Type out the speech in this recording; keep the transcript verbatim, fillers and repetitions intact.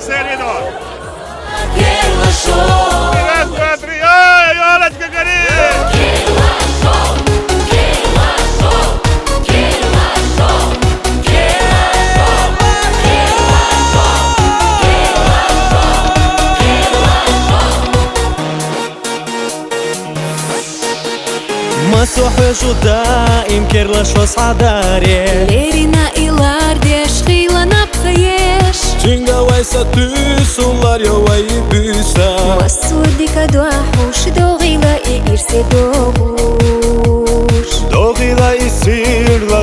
Середо. Раз, два, три. Ой, ёлочка горит! Масухь вежу даим керлашос гӀадаре. Лерина илардеш хила напхаеш. Чингавай сатуй сулар явай буса. Масурдика дуахӀуш догъила и ирсе догъуш. Догъила и сирла